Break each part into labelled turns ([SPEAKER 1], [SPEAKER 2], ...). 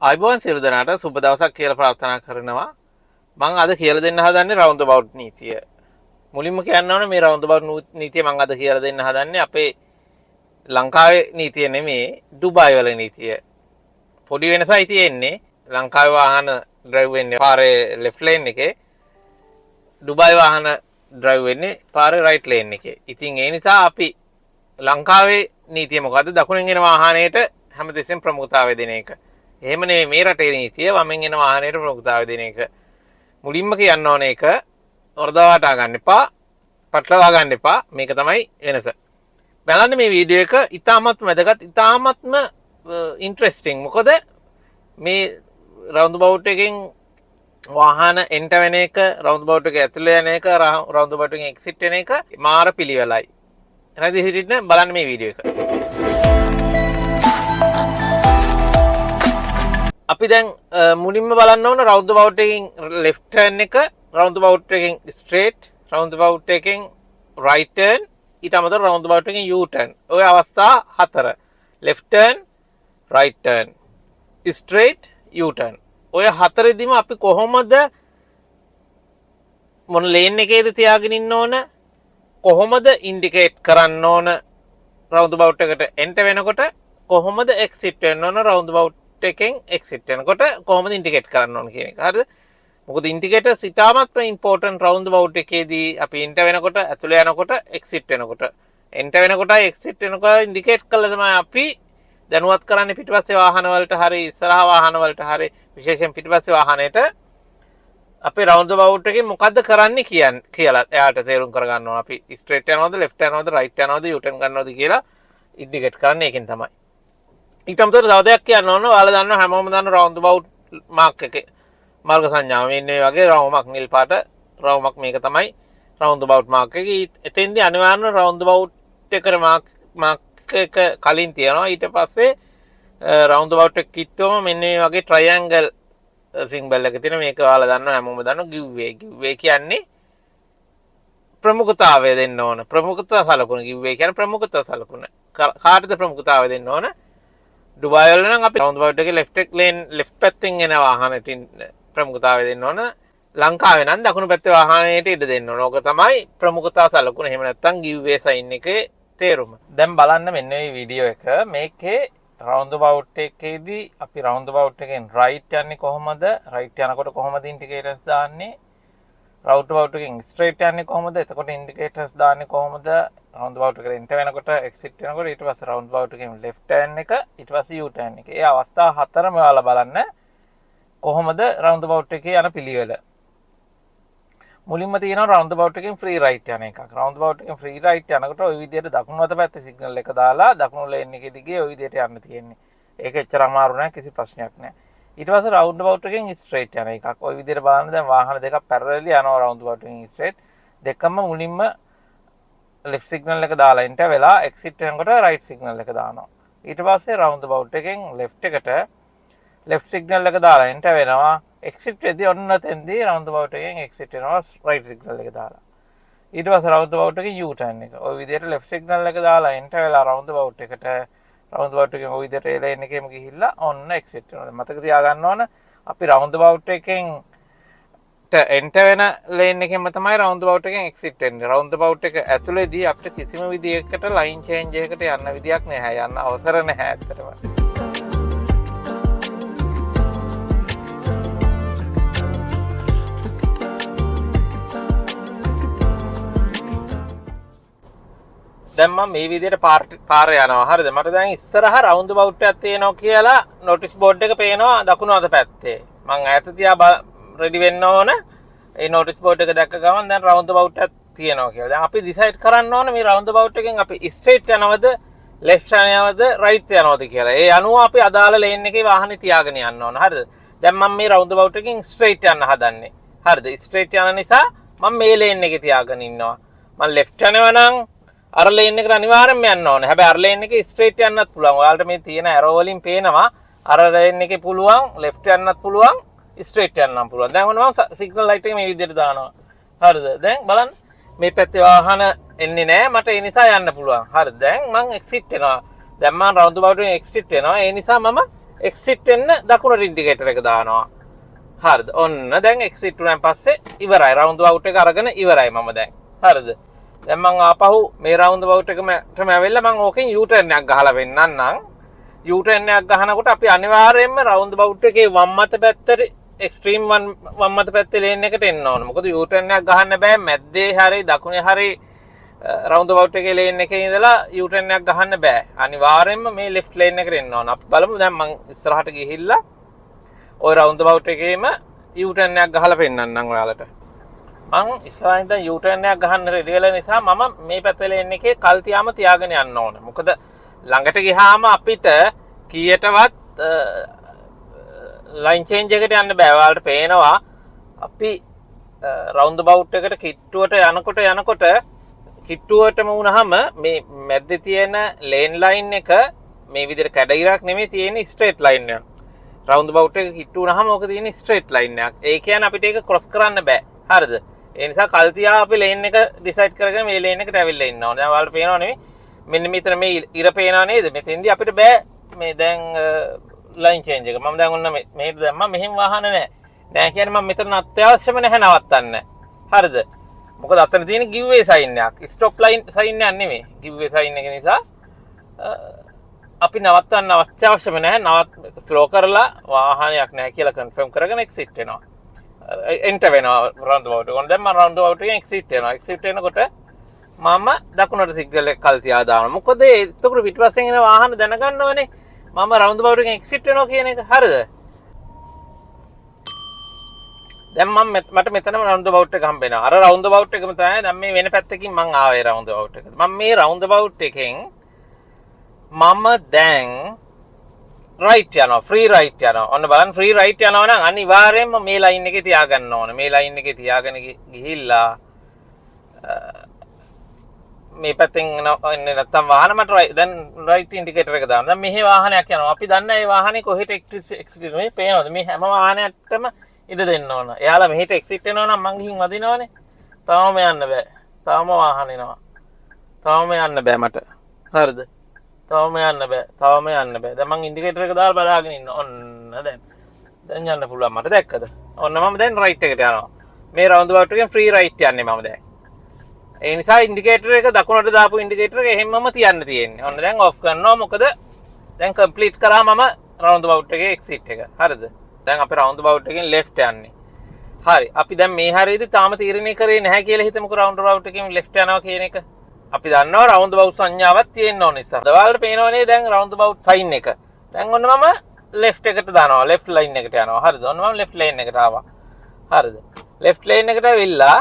[SPEAKER 1] ආයුබෝවන් සියලු දෙනාට සුබ දවසක් කියලා ප්‍රාර්ථනා කරනවා. මං අද කියලා දෙන්න හදන්නේ රවුන්ඩ් අබවුට් නීතිය. මුලින්ම කියන්න ඕනේ මේ රවුන්ඩ් අබවුට් නීතිය මං අද කියලා දෙන්න හදන්නේ අපේ ලංකාවේ නීතිය නෙමේ, ඩුබායි වල නීතිය. පොඩි වෙනසයි තියෙන්නේ. ලංකාවේ වාහන ඩ්‍රයිව් වෙන්නේ පාරේ ලෙෆ්ට් ලේන් එකේ, ඩුබායි වාහන ඩ්‍රයිව් වෙන්නේ පාරේ රයිට් ලේන් එකේ. ඉතින් ඒ නිසා අපි ලංකාවේ නීතිය මොකද්ද? දකුණෙන් එන වාහනයට හැමතිස්සෙම ප්‍රමුඛතාවය දෙන එක. එහෙම නෙමෙයි මේ රටේ නීතිය, වමෙන් එන වාහනයට ප්‍රමුඛතාවය දෙන එක. මුලින්ම කියන්න ඕන එක වරදවා වටහා ගන්න එපා, පටලවා ගන්න එපා. මේක තමයි වෙනස. බලන්න මේ වීඩියෝ එක ඉතාමත්ම වැදගත්, ඉතාමත්ම ඉන්ට්‍රෙස්ටිං. මොකද මේ රවුන්ඩ් අබවුට් එකෙන් වාහන එන්ටර් වෙන එක, රවුන්ඩ් අබවුට් එක ඇතුළේ යන එක, රවුන්ඩ් අබවුට් එකෙන් එක්සිට් වෙන එක මාර පිළිවෙලයි. රැඳී සිටින්න බලන්න මේ වීඩියෝ එක. අපි දැන් මුලින්ම බලන්න ඕන රවුන්ඩ් අබවුට් එකෙන් ලෙෆ්ට් ටර්න් එක, රවුන්ඩ් අබවුට් එකෙන් ස්ට්‍රේට්, රවුන්ඩ් අබවුට් එකෙන් රයිට් ටර්න්, ඊට අමතරව රවුන්ඩ් අබවුට් එකෙන් you turn. ඔය අවස්ථා හතර. Left turn, right turn, straight, U turn. ඔය හතරෙදිම අපි කොහොමද මොන ලේන් එකේද තියාගෙන ඉන්න ඕන, කොහොමද ඉන්ඩිකේට් කරන්න ඕන රවුන්ඩ් අබවුට් එකට එන්ටර් වෙනකොට, කොහොමද එක්සිට් වෙන්න ඕන රවුන්ඩ් අබවුට් එකෙන් එක්සිට් වෙනකොට කොහොමද ඉන්ඩිකේට් කරන්න ඕන කියන එක. හරිද? මොකද ඉන්ඩිකේටර්ස් ඉතාමත්ම ඉම්පෝටන්ට් රවුන්ඩ් අබවුට් එකේදී අපි එන්ටර් වෙනකොට, ඇතුළේ යනකොට, එක්සිට් වෙනකොට. එන්ටර් වෙනකොටයි එක්සිට් වෙනකොට ඉන්ඩිකේට් කළා තමයි අපි දැනුවත් කරන්නේ පිටිපස්සේ වාහන වලට හරි ඉස්සරහා වාහන වලට හරි, විශේෂයෙන් පිටිපස්සේ වාහනයට අපි රවුන්ඩ් අබවුට් එකේ මොකද්ද කරන්නේ කියලා එයාට තේරුම් කරගන්න ඕන. අපි ස්ට්‍රේට් යනවද, ලෙෆ්ට් යනවද, රයිට් යනවද, you turn ගන්නවද කියලා ඉන්ඩිකේට් කරන්නේ ඒකෙන් තමයි. ඊට අමතරව තව දෙයක් කියන්න ඕන. ඔයාලා දන්නවා, හැමෝම දන්න රවුන්ඩ් අබවුට් මාක් එකේ මාර්ග සංඥාව මෙන්න මේ වගේ රවුමක්, නිල් පාට රවුමක්, මේක තමයි රවුන්ඩ් අබවුට් මාක් එක. එතෙන්දී අනිවාර්යයෙන්ම රවුන්ඩ් අබවුට් එකට මාක් එක කලින් තියනවා. ඊට පස්සේ රවුන්ඩ් අබවුට් එක කිට්ටුවම මෙන්න මේ වගේ ට්‍රයැන්ගල් සිම්බල් එක තියෙනවා. මේක ඔයාලා දන්නවා, හැමෝම දන්නවා, ගිව් වේ. ගිව් වේ කියන්නේ ප්‍රමුඛතාවය දෙන්න ඕන. ප්‍රමුඛතා සලකුණ. ගිව් වේ කියන්නේ ප්‍රමුඛතා සලකුණ. කාටද ප්‍රමුඛතාවය දෙන්න ඕන? ඩුබායි වල නම් අපි රවුන්ඩ් අබවුට් එකේ ලෙෆ්ට් එක ලේන් ලෙෆ්ට් පැත්තෙන් එන වාහනට ප්‍රමුඛතාවය දෙන්න ඕන. ලංකාවේ නම් දකුණු පැත්තේ වාහනයට ඉඩ දෙන්න ඕන. ඕක තමයි ප්‍රමුඛතා සලකුණ. එහෙම නැත්නම් ගිව් වේ සයින් එකේ තේරුම. දැන් බලන්න මෙන්න මේ වීඩියෝ එක. මේකේ රවුන්ඩ් අබවුට් එකේදී අපි රවුන්ඩ් අබවුට් එකෙන් රයිට් යන්නේ කොහොමද? රයිට් යනකොට කොහොමද ඉන්ඩිකේටර්ස් දාන්නේ? රවුන්ඩ් අබවුට් එකෙන් ස්ට්‍රේට් යන්නේ කොහොමද? එතකොට ඉන්ඩිකේටර්ස් දාන්නේ කොහොමද? රවුන්ඩ් අබවුට් එකට එන්ටර් වෙනකොට, එක්සිට් වෙනකොට, ඊට පස්සේ රවුන්ඩ් අබවුට් එකෙන් ලෙෆ්ට් ටර්න් එක, ඊට පස්සේ you turn එක. ඒ අවස්ථා හතරම ඔයාලා බලන්න කොහොමද රවුන්ඩ් අබවුට් එකේ යන පිළිවෙල. මුලින්ම තියෙනවා රවුන්ඩ් අබවුට් එකෙන් ෆ්‍රී රයිට් යන එකක්. රවුන්ඩ් අබවුට් එකෙන් ෆ්‍රී රයිට් යනකොට ඔය විදිහට දකුණු අත පැත්තේ සිග්නල් එක දාලා දකුණු ලේන් එකේ දිගේ ඔය විදිහට යන්න තියෙන්නේ. ඒක එච්චර අමාරු නෑ, කිසි ප්‍රශ්නයක් නෑ. ඊට පස්සේ රවුන්ඩ් අබවුට් එකෙන් ස්ට්‍රේට් යන එකක්. ඔය විදිහට බලන්න දැන් වාහන දෙකක් පැරලලි යනවා රවුන්ඩ් අබවුට් එකෙන් ස්ට්‍රේට්. දෙකම මුලින්ම ලෙෆ්ට් සිග්නල් එක දාලා එන්ටර් වෙලා එක්සිට් වෙනකොට රයිට් සිග්නල් එක දානවා. ඊට පස්සේ රවුන්ඩ් අබවුට් එකෙන් ලෙෆ්ට් එකට ලෙෆ්ට් සිග්නල් එක දාලා එන්ටර් වෙනවා. එක්සිට් වෙද්දී ඔන්න තෙන්දී රවුන්ඩ් අබවුට් එකෙන් එක්සිට් වෙනවා රයිට් සිග්නල් එක දාලා. ඊට පස්සේ රවුන්ඩ් අබවුට් එකෙන් you turn එක. ඔය විදිහට ලෙෆ්ට් සිග්නල් එක දාලා එන්ටර් වෙලා රවුන්ඩ් අබවුට් එකට රවුන්ඩ් අබවුට් එකෙන් ඔය විදිහට ඒ ලේන් එකේම ගිහිල්ලා ඔන්න එක්සිට් වෙනවා. දැන් මතක තියාගන්න ඕන අපි රවුන්ඩ් අබවුට් එකෙන් එන්ටර් වෙන ලේන් එකෙන්ම තමයි රවුන්ඩ් අබවුට් එකෙන් එක්සිට් වෙන්නේ. රවුන්ඩ් අබවුට් එක ඇතුළේදී අපිට කිසිම විදියකට ලයින් චේන්ජ් එකකට යන්න විදියක් නැහැ. යන්න අවසර නැහැ ඇත්තටම. දැන් මම මේ විදිහට පාර යනවා. හරිද? මට දැන් ඉස්සරහා රවුන්ඩ් අබවුට් එකක් තියෙනවා කියලා නොටිස් බෝඩ් එක පේනවා දකුණු අත පැත්තේ. මං ඈත තියා රෙඩි වෙන්න ඕන. ඒ නොටිස් බෝඩ් එක දැක්ක ගමන් දැන් රවුන්ඩ් අබවුට් එකක් තියෙනවා කියලා. දැන් අපි ඩිසයිඩ් කරන්න ඕන මේ රවුන්ඩ් අබවුට් එකෙන් අපි ස්ට්‍රේට් යනවද, ලෙෆ්ට් යනවද, රයිට් යනවද කියලා. ඒ අනුව අපි අදාළ ලේන් එකේ වාහනේ තියාගෙන යන්න ඕන. හරිද? දැන් මම මේ රවුන්ඩ් අබවුට් එකෙන් ස්ට්‍රේට් යන්න හදන්නේ. හරිද? ස්ට්‍රේට් යන නිසා මම මේ ලේන් එකේ තියාගෙන ඉන්නවා. මං ලෙෆ්ට් යනවා නම් අර ලේන් එකට අනිවාර්යෙන්ම යන්න ඕනේ. හැබැයි අර ලේන් එකේ ස්ට්‍රේට් යන්නත් පුළුවන්. ඔයාලට මේ තියෙන ඇරෝ වලින් පේනවා අර ලේන් එකේ පුළුවන් ලෙෆ්ට් යන්නත් පුළුවන්, ස්ට්‍රේට් යන්නත් පුළුවන්. දැන් ඔන්න මම සිග්නල් ලයිට් එක මේ විදිහට දානවා. හරිද? දැන් බලන්න මේ පැත්තේ වාහන එන්නේ නෑ. මට ඒ නිසා යන්න පුළුවන්. හරි. දැන් මං එක්සිට් වෙනවා. දැන් මං රවුන්ඩ් අබවුට් එකෙන් එක්සිට් වෙනවා. ඒ නිසා මම එක්සිට් වෙන්න දකුණට ඉන්ඩිකේටර් එක දානවා. හරිද? ඔන්න දැන් එක්සිට් වුණාන් පස්සේ ඉවරයි. රවුන්ඩ් බවුට් එක අරගෙන ඉවරයි මම දැන්. හරිද? දැන් මං ආපහු මේ රවුන්ඩ් බවුට් එකටම ඇවිල්ලා මං ඕකෙන් යූ ටර්න් එකක් ගහලා පෙන්නන්නම්. යූ ටර්න් එකක් ගහනකොට අපි අනිවාර්යයෙන්ම රවුන්ඩ් බවුට් එකේ වම් අත පැත්තට, එක්ස්ට්‍රීම් වම් අත පැත්තේ ලේන් එකට එන්න ඕන. මොකද යූ ටර්න් එකක් ගහන්න බෑ මැද්දේ හරි දකුණේ හරි රවුන්ඩ් බවුට් එකේ ලේන් එකේ ඉඳලා යූ ටර්න් එකක් ගහන්න බෑ. අනිවාර්යයෙන්ම මේ ලෙෆ්ට් ලේන් එකට එන්න ඕන. අපි බලමු දැන් මං ඉස්සරහට ගිහිල්ලා ඔය රවුන්ඩ් බවුට් එකේම යූ ටර්න් එකක් ගහලා පෙන්නන්නම් ඔයාලට. මං ඉස්සරහින් ඉඳන් යූ ටර්න් එකක් ගහන්න රෙඩි වෙලා නිසා මම මේ පැත්තේ ලේන් එකේ කල් තියාම තියාගෙන යන්න ඕන. මොකද ළඟට ගිහාම අපිට කීයටවත් ලයින් චේන්ජ් එකට යන්න බෑ. ඔයාලට පේනවා අපි රවුන්ඩ් බවුට් එකට කිට්ටුවට යනකොට යනකොට කිට්ටුවටම වුණාම මේ මැද්දේ තියෙන ලේන් ලයින් එක මේ විදිහට කැඩිරක් නෙමෙයි තියෙන්නේ, ස්ට්‍රේට් ලයින් එකක්. රවුන්ඩ් බවුට් එක කිට්ටු වුණාම ඕක තියෙන්නේ ස්ට්‍රේට් ලයින් එකක්. ඒ කියන්නේ අපිට ඒක ක්‍රොස් කරන්න බෑ. හරිද? ඒ නිසා කල් තියා අපි ලේන් එක ඩිසයිඩ් කරගෙන මේ ලේන් එකට ඇවිල්ලා ඉන්න ඕනේ. දැන් ඔයාලට පේනව නෙමෙයි, මෙන්න මෙතන මේ ඉර පේනව නේද? මෙතෙන්දී අපිට බෑ මේ දැන් ලයින් චේන්ජ් එක. මම දැන් ඔන්න මෙහෙට දැම්මා. මෙහෙම වාහන නෑ. නෑ කියන්නේ මම මෙතන අත්‍යවශ්‍යම නැහැ නවත්තන්න. හරිද? මොකද අතන තියෙන ගිව් වේ සයින් එකක්. ස්ටොප් ලයින් සයින් එකක් නෙමෙයි. ගිව් වේ සයින් එක නිසා අපි නවත්තන්න අවශ්‍යම නැහැ. නවත් ස්ලෝ කරලා වාහනයක් නැහැ කියලා කන්ෆර්ම් කරගෙන එක්සිට් වෙනවා. එන්ටර් වෙනවා රවුන්ඩ් බවුට් එක. ඔන්න දැන් මම රවුන්ඩ් බවුට් එකෙන් එක්සිට් වෙනවා. එක්සිට් වෙනකොට මම දකුණට සිග්නල් එක කල් තියා දානවා. මොකද එතකොට පිටිපස්සෙන් එන වාහන දැනගන්නවනේ මම රවුන්ඩ් බවුට් එකෙන් එක්සිට් වෙනවා කියන එක. හරිද? දැන් මම මට මෙතනම රවුන්ඩ් බවුට් එක හම්බ වෙනවා. අර රවුන්ඩ් බවුට් එකම තමයි දැන් මේ වෙන පැත්තකින් මං ආවේ රවුන්ඩ් බවුට් එකට. මම මේ රවුන්ඩ් බවුට් එකෙන් මම දැන් රයිට් යනවා, ෆ්‍රී රයිට් යනවා. ඔන්න බලන්න, ෆ්‍රී රයිට් යනවා නම් අනිවාර්යයෙන්ම මේ ලයින් එකේ තියාගන්න ඕන. මේ ලයින් එකේ තියාගෙන ගිහිල්ලා මේ පැත්තෙන් එන්නේ නැත්තම් වාහන මට දැන් රයිට් ඉන්ඩිකේටර් එක දාන්න. දැන් මෙහි වාහනයක් යනවා. අපි දන්නේ ඒ වාහනේ කොහෙට එක්සිට් මේ පේනවද? මේ හැම වාහනයකටම ඉඩ දෙන්න ඕන. එයාලා මෙහෙට එක්සිට් වෙනවා නම් මං ගිහින් වදිනවනේ. තාම යන්න බෑ. තාම වාහන එනවා. තාම යන්න බෑ මට. හරිද? තවම යන්න බෑ. තවම යන්න බෑ. දැන් මං ඉන්ඩිකේටර් එක දාලා බලාගෙන ඉන්න. ඔන්න දැන්. දැන් යන්න පුළුවන් මට, දැක්කද? ඔන්න මම දැන් රයිට් එකට යනවා. මේ රවුන්ඩ් බවුට් එකෙන් ෆ්‍රී රයිට් යන්නේ මම දැන්. ඒ නිසා ඉන්ඩිකේටර් එක දකුණට දාපු ඉන්ඩිකේටර් එක එහෙම්මම තියන්න තියෙන්නේ. ඔන්න දැන් ඔෆ් කරනවා. මොකද දැන් කම්ප්ලීට් කරා මම රවුන්ඩ් බවුට් එකේ එක්සිට් එක. හරිද? දැන් අපි රවුන්ඩ් බවුට් එකෙන් ලෙෆ්ට් යන්නේ. හරි. අපි දැන් මේ හරියදී තාම තීරණය කරේ නැහැ කියලා හිතමුකෝ රවුන්ඩ් බවුට් එකෙන් ලෙෆ්ට් යනවා කියන එක. අපි දන්නවා රවුන්ඩ් බවුට් සංඥාවක් තියෙන්න ඕන ඉස්සර. ඔයාලට පේනවනේ දැන් රවුන්ඩ් බවුට් සයින් එක. දැන් ඔන්න මම ලෙෆ්ට් එකට දානවා. ලෙෆ්ට් ලයින් එකට යනවා. හරිද? ඔන්න මම ලෙෆ්ට් ලේන් එකට ආවා. හරිද? ලෙෆ්ට් ලේන් එකට ඇවිල්ලා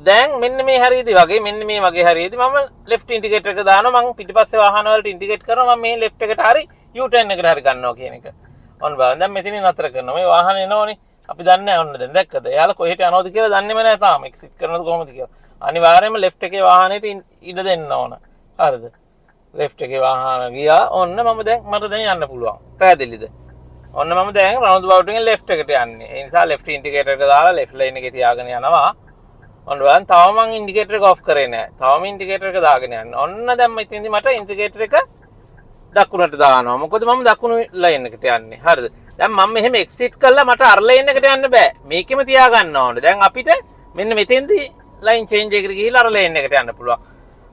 [SPEAKER 1] දැන් මෙන්න මේ හරියදී වගේ, මෙන්න මේ වගේ හරියදී මම ලෙෆ්ට් ඉන්ඩිකේටර් එක දානවා. මං පිටිපස්සේ වාහන වලට ඉන්ඩිකේට් කරනවා මම මේ ලෙෆ්ට් එකට හරි U turn එකට හරි ගන්නවා කියන එක. ඔන්න බලන්න, දැන් මෙතනින් නතර කරනවා. මේ වාහන එනවනේ. අපි දන්නේ නැහැ. ඔන්න දැන් දැක්කද? එයාලා කොහෙට යනවද කියලා දන්නේම නැහැ තාම. එක්සිට් කරනවද කොහොමද කියලා. අනිවාර්යයෙන්ම ලෙෆ්ට් එකේ වාහනේට ඉඩ දෙන්න ඕන. හරිද? ලෙෆ්ට් එකේ වාහන ගියා. ඔන්න මම දැන් මට දැන් යන්න පුළුවන්. පැහැදිලිද? ඔන්න මම දැන් රවුන්ඩ් බවුට් එකෙන් ලෙෆ්ට් එකට යන්නේ. ඒ නිසා ලෙෆ්ට් ඉන්ඩිකේටර් එක දාලා ලෙෆ්ට් ලේන් එකේ තියාගෙන යනවා. ඔන්න බලන්න, තවම මං ඉන්ඩිකේටර් එක ඔෆ් කරේ නෑ. තවම ඉන්ඩිකේටර් එක දාගෙන යන්න. ඔන්න දැන් මෙතනදී මට ඉන්ඩිකේටර් එක දකුණට දානවා. මොකද මම දකුණු ලයින් එකට යන්නේ. හරිද? දැන් මම මෙහෙම එක්සිට් කළා මට අර ලයින් එකට යන්න බෑ. මේකෙම තියාගන්න ඕනේ. දැන් අපිට මෙන්න මෙතෙන්දී ලයින් චේන්ජ් එකට ගිහිල්ලා අර ලේන් එකට යන්න පුළුවන්.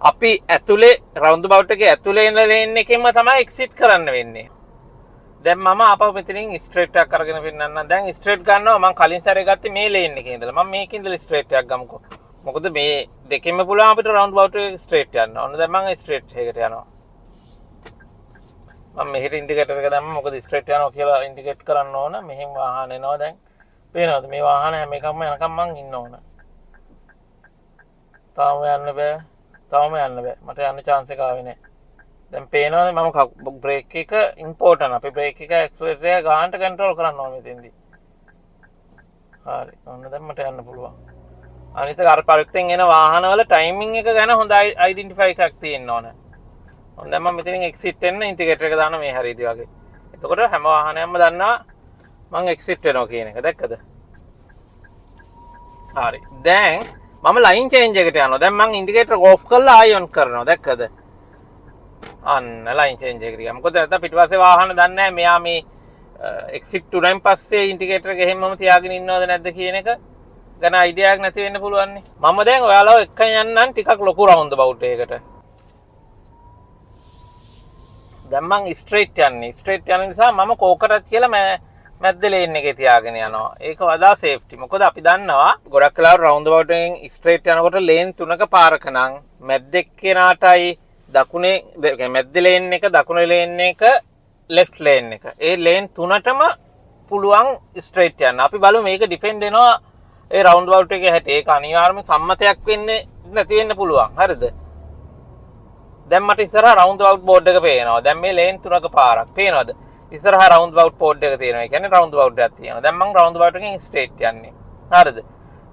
[SPEAKER 1] අපි ඇතුලේ රවුන්ඩ් බවුට් එකේ ඇතුලේ එන ලේන් එකෙන්ම තමයි එක්සිට් කරන්න වෙන්නේ. දැන් මම ආපහු මෙතනින් ස්ට්‍රේට් එකක් අරගෙන පෙන්නන්නම්. දැන් ස්ට්‍රේට් ගන්නවා. මං කලින් සැරේ ගත්තේ මේ ලේන් එකේ ඉඳලා. මම මේකේ ඉඳලා ස්ට්‍රේට් එකක් ගමුකෝ. මොකද මේ දෙකෙන්ම පුළුවන් අපිට රවුන්ඩ් බවුට් එකේ ස්ට්‍රේට් යන්න. ඔන්න දැන් මං ස්ට්‍රේට් එකකට යනවා. මම මෙහෙට ඉන්ඩිකේටර් එක දැම්ම, මොකද ස්ට්‍රේට් යනවා කියලා ඉන්ඩිකේට් කරන්න ඕන. මෙහෙම වාහන එනවා දැන්. පේනවද? මේ වාහන හැම එකක්ම යනකම් මං ඉන්න ඕන. තාම යන්න බෑ. තාම යන්න බෑ. මට යන්න චාන්ස් එක ආවේ නෑ. දැන් පේනවනේ මම බ්‍රේක් එක ඉම්පෝටන්ට්. අපි බ්‍රේක් එක ඇක්සලරේටර් එක ගානට කන්ට්‍රෝල් කරන්න ඕන මෙතෙන්දී. හරි. ඔන්න දැන් මට යන්න පුළුවන්. අනිත් එක අර පැත්තෙන් එන වාහනවල ටයිමින් එක ගැන හොඳ අයිඩෙන්ටිෆයි එකක් තියෙන්න ඕන. ඔන්න දැන් මම මෙතනින් එක්සිට් වෙන්න ඉන්ඩිකේටර් එක දාන මේ හරියදී වගේ. එතකොට හැම වාහනයක්ම දන්නවා මං එක්සිට් වෙනවා කියන එක. දැක්කද? හරි. දැන් මම ලයින් චේන්ජ් එකට යනවා. දැන් මං ඉන්ඩිකේටර් ඔෆ් කරලා ආයි ඔන් කරනවා. දැක්කද? අන්න ලයින් චේන්ජ් එකට ගියා. මොකද නැත්තම් පිටිපස්සේ වාහන දන්නේ නැහැ මෙයා මේ එක්සිට් වුණාන් පස්සේ ඉන්ඩිකේටර් එක එහෙමම තියාගෙන ඉන්නවද නැද්ද කියන එක ගැන අයිඩියා එකක් නැති වෙන්න පුළුවන් නේ. මම දැන් ඔයාලව එක්ක යන්නම් ටිකක් ලොකු රවුන්ඩ් බවුට් එකකට. දැන් මං ස්ට්‍රේට් යන්නේ. ස්ට්‍රේට් යන නිසා මම කෝකටත් කියලා මැද්ද ලේන් එකේ තියාගෙන යනවා. ඒක වඩා සේෆ්ටි. මොකද අපි දන්නවා ගොඩක් වෙලාවට රවුන්ඩ් බවුට් එකෙන් ස්ට්‍රේට් යනකොට ලේන් තුනක පාරක නම් මැද්ද එක්කෙනාටයි දකුණේ මැද්ද ලේන් එක, දකුණේ ලේන් එක, ලෙෆ්ට් ලේන් එක. ඒ ලේන් තුනටම පුළුවන් ස්ට්‍රේට් යන්න. අපි බලමු මේක ඩිපෙන්ඩ් වෙනවා ඒ රවුන්ඩ් බවුට් එකේ හැටි. ඒක අනිවාර්යයෙන්ම සම්මතයක් වෙන්නේ නැති වෙන්න පුළුවන්. හරිද? දැන් මට ඉස්සරහා රවුන්ඩ් බවුට් බෝඩ් එක පේනවා. දැන් මේ ලේන් තුනක පාරක් පේනවද? ඉස්සරහා රවුන්ඩ් බවුට් බෝඩ් එක තියෙනවා. ඒ කියන්නේ රවුන්ඩ් බවුට් එකක් තියෙනවා. දැන් මං රවුන්ඩ් බවුට් එකෙන් ස්ට්‍රේට් යන්නේ. හරිද?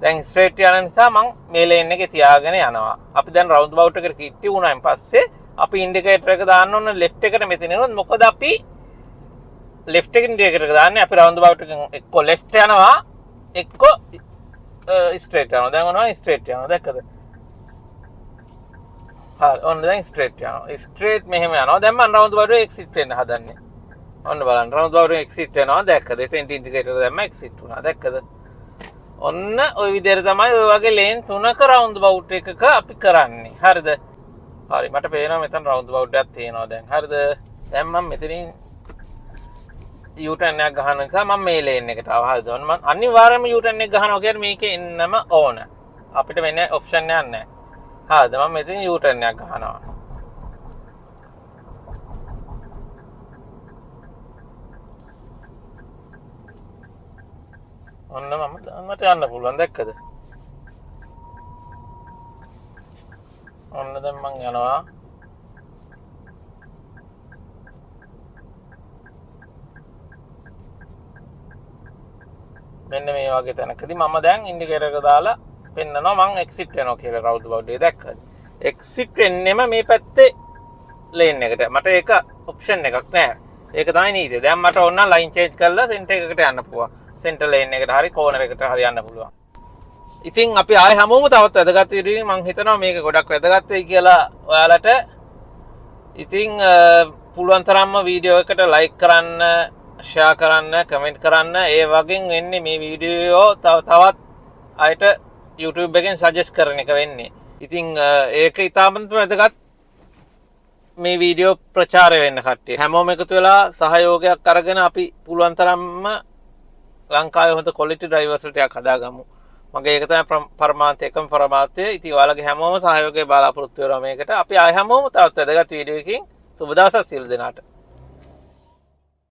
[SPEAKER 1] දැන් ස්ට්‍රේට් යන නිසා මං මේ ලේන් එකේ තියාගෙන යනවා. අපි දැන් රවුන්ඩ් බවුට් එකට කිට්ටු වුණාන් පස්සේ අපි ඉන්ඩිකේටර් එක දාන්න ඕන ලෙෆ්ට් එකට මෙතන එනොත්. මොකද අපි ලෙෆ්ට් එක ඉන්ඩිකේටර් එක දාන්නේ අපි රවුන්ඩ් බවුට් එකෙන් එක්කෝ ලෙෆ්ට් යනවා එක්කෝ ස්ට්‍රේට් යනවා. දැන් ඔනවා ස්ට්‍රේට් යනවා. දැක්කද? හරි, ඔන්න දැන් ස්ට්‍රේට් යනවා. ස්ට්‍රේට් මෙහෙම යනවා. දැන් මං රවුන්ඩ් බවුට් එක එක්සිට් වෙන්න හදන්නේ. ඔන්න බලන්න රවුන්ඩ් බවුට් එක එක්සිට් වෙනවා. දැක්කද? එතෙන්ට ඉන්ඩිකේටර් දැම්ම එක්සිට් වුණා. දැක්කද? ඔන්න ඔය විදිහට තමයි ඔය වගේ ලේන් තුනක රවුන්ඩ් බවුට් එකක අපි කරන්නේ. හරිද? හරි, මට පේනවා මෙතන රවුන්ඩ් බවුට් එකක් තියෙනවා දැන්. හරිද? දැන් මම මෙතනින් යූ ටර්න් එකක් ගහන නිසා මම මේ ලේන් එකට ආවා. හරිද? ඔන්න මං අනිවාර්යයෙන්ම යූ ටර්න් එක ගහනවා කියන්නේ මේකේ එන්නම ඕන. අපිට වෙන ඔප්ෂන් එකක් නැහැ. හරිද? මම මෙතනින් යූ ටර්න් එකක් ගහනවා. ඔන්න මට යන්න පුළුවන්. දැක්කද? ඔන්න දැන් මං යනවා. මෙන්න මේ වගේ තැනකදී මම දැන් ඉන්ඩිකේටර් එක දාලා පෙන්නනවා මං එක්සිට් වෙනවා කියලා රවුන්ඩ් බවුට් එක. දැක්කද? එක්සිට් වෙන්නෙම මේ පැත්තේ ලේන් එකට. මට ඒක ඔප්ෂන් එකක් නෑ. ඒක තමයි නීතිය. දැන් මට ඕන නම් ලයින් චේන්ජ් කරලා සෙන්ටර් එකකට යන්න පුළුවන්. සෙන්ටර් ලේන් එකට හරි කෝනර් එකට හරි යන්න පුළුවන්. ඉතින් අපි ආයෙ හැමෝම තවත් වැදගත් වීඩියෝ එකකින් මං හිතනවා මේක ගොඩක් වැදගත් වෙයි කියලා ඔයාලට. ඉතින් පුළුවන් තරම්ම වීඩියෝ එකට ලයික් කරන්න, ෂෙයා කරන්න, කමෙන්ට් කරන්න. ඒ වගේම වෙන්නේ මේ වීඩියෝ තව තවත් අයට YouTube එකෙන් සජෙස්ට් කරන එක වෙන්නේ. ඉතින් ඒක ඉතාමත්ම වැදගත් මේ වීඩියෝ ප්‍රචාරය වෙන්න කට්ටිය. හැමෝම එකතු වෙලා සහයෝගයක් අරගෙන අපි පුළුවන් තරම්ම ලංකාවේ හොඳ ක්වොලිටි ඩ්‍රයිවර්ස් ටිකක් හදාගමු. මගේ ඒක තමයි පරමාර්ථය, එකම පරමාර්ථය. ඉතින් ඔයාලගේ හැමෝම සහයෝගය බලාපොරොත්තු වෙනවා මේකට. අපි ආයෙ හැමෝම තවත් වැදගත් වීඩියෝ එකකින්. සුබ දවසක් සියලු දෙනාට.